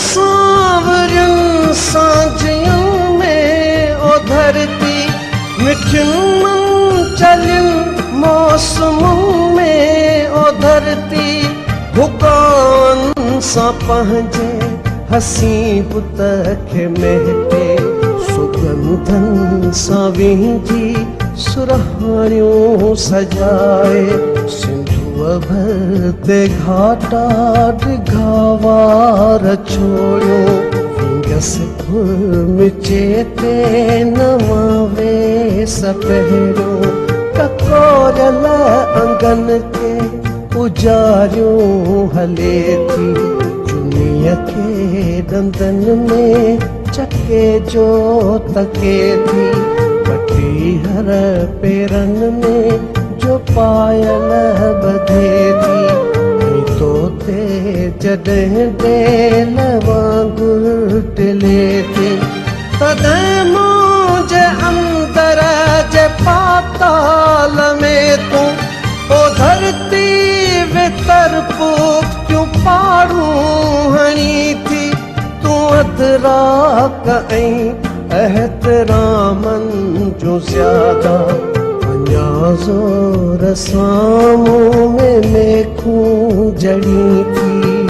سانورين سانجهين ۾ او ڌرتي، مٺين منچلين موسمن ۾ او ڌرتي، ڀڪائن سان پنهنجي حسين بت کي مهٽي، سڳنڌن سان وينجهي سرهاڻيون سجائي، سنڌوء ڀر تي گهاٽا ڊگها وار ڇوڙيو، وينگس گهرمچي تي نوان ويس پهريو، ڪڪوريل انگن کي اجاريون هلي ٿي، چنيء کي ڏندن ۾ چڪي جو تڪي ٿي، پٽيهر پيرن ۾ جو پايل ٻڌي ٿي، ۽ تو تي جڏهن ڊيل وانگر ٽلي ٿي، تڏهن منهنجي اندر جي پاتال ۾ تون او ڌرتي ويتر پختيون پاڙون هڻي ٿي، تون ادراڪ ۽ احترامن جون زياده اڃا زور سان مون ۾ ميخون جڙين ٿي.